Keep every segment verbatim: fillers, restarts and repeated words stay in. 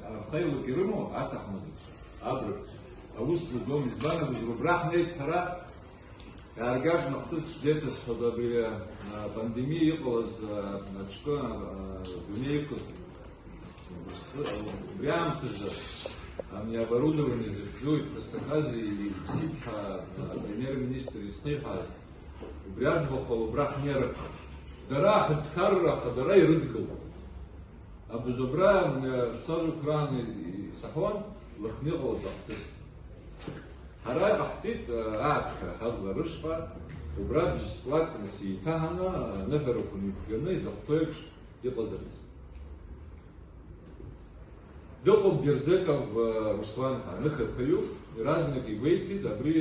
Археилак ирымоу аҭаҳмадацәа, абрагцәа, аус зуӡом, избан акәзар, убра ҳнеит ҳара, иааргажьны ахҭыс ԥшӡеиҭасҳәоит абри, а, пандемиа иҟалаз, а, аҿкы, а, дунеи иқәыз. Убри аамҭазы ами оборудование захьӡу иԥхасҭахаз иԥсит ҳәа, а, апремьер-министр изхиҳәааз, убри аӡбахә ала убра ҳнеир акәхап. Дара аҳәынҭқарра ахадара ирыдгылоуп. Абз абра, э, шәцәажәақәа раан исаҳауан, Лыхны иҟалаз ахҭыс. Ҳара иҟаҳҵеит, э, ааԥхьара ҳабла рышҟа, убра бжь-ҵлак нас еиҭаҳаны, аныҳәарақәа неиқәганы изахәҭоу еиԥш иҟазарц. Дыҟоуп Берзеков, э, Руслан ҳәа, аныхаԥаҩуп, иаразнак игәеиҭеит, абри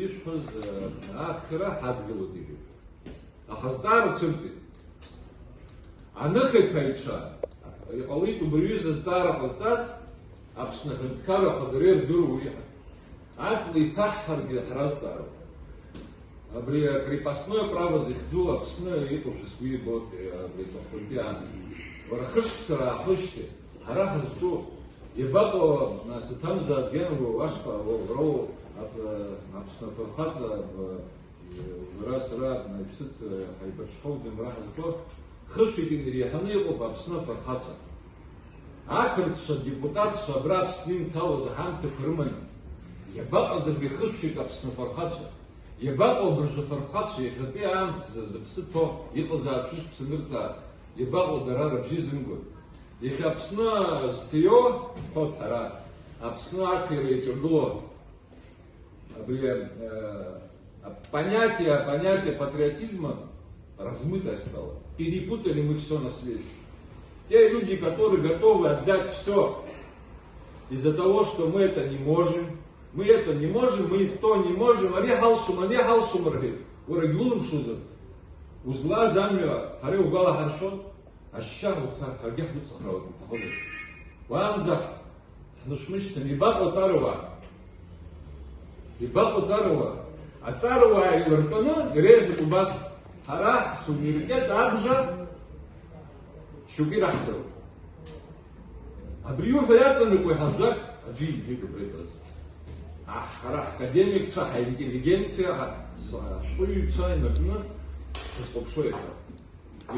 ишәҳәаз, э, ааԥхьара ҳадгылоит, иҳәеит. Аха азҵаара цәырҵит. Аныхаԥаҩцәа, иҟалеит убри аҩыза азҵаара ҟазҵаз, Аԥсны аҳәынҭқарра ахадара ирдыруа уи. Аҵла иҭаҳҳаргьы ҳразҵаароуп. Абри акрепостное право захьӡу Аԥсны иҟоушәа сгәы ибоит, абри аҵыхәтәантәи аамҭа. Уара хышықәса раахижьҭеи, ҳара ҳазҿу, иабаҟоу, нас, аҭамзааҭ Гена уашҟа, уара, Аԥсны афырхаҵа, Уара сара, Аԥсыҭ, ҳаибарҽхәоуӡам, ара ҳазго, хышәҩык инареиҳаны иҟоуп Аԥсны афырхаҵа. Ақырҭцәа, адепутатцәа абра Аԥсны инҭалоз аҳамҭақәа рыманы, иабаҟаз абри хышәҩык Аԥсны афырхацәа? Иабаҟоу абыржәы афырхацәа иахьатәи аамҭазы зыԥсы ҭоу, иҟазаап шәышықәса анырҵаа, иабаҟоу дара рыбжьы зымгои? Иахьа Аԥсны зҭиуа, ҳҳәоит ҳара, Аԥсны аҭира иаҿагылоу, Абри, э, понятие, понятие патриотизма размытое стало. Перепутали мы все на свете. Те люди, которые готовы отдать все из-за того, что мы это не можем, мы это не можем, мы то не можем, ари ҳалшом, ани ҳалшом рҳәеит, уара улымшозар, узлаз амҩа ҳара иугәалаҳаршәон, ашьшьыҳәа уцар, ҳаргьы ҳуцхраауеит, уҭахозар. Уаанӡа Ҳнышәмышьҭын, ибаҟоу аҵарауаа? Ибаҟоу аҵарауаа? Аҵарауаа еилыртәаны иреиҳәеит убас, ҳара ҳсуверенитет абжа шьоукы ираҳҭароуп. Абри иуҳәо иаҵанакуеи ҳазгәак? Аӡәы имҳәеит убра итәаз. Аҳ, ҳара ҳакадемикцәа, ҳаинтеллигенциа, ҳа-, ҳашәҟәыҩҩцәа инаркны ҳазхәаԥшуеит.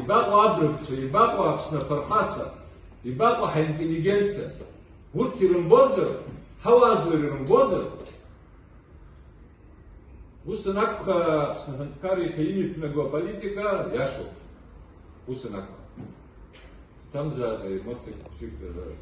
Ибаҟоу абрагцәа, ибаҟоу Аԥсны афырхацәа, ибаҟоу ҳаинтеллигенциа? Урҭ ирымбозар, ҳауаажәлар ирымбозар? Ус анакәха, Аԥсны аҳәынҭқарра иахьа имҩаԥнаго аполитика иашоуп. Ус анакәха. Сҭамзааит аемоциақәа шәықәтәаз.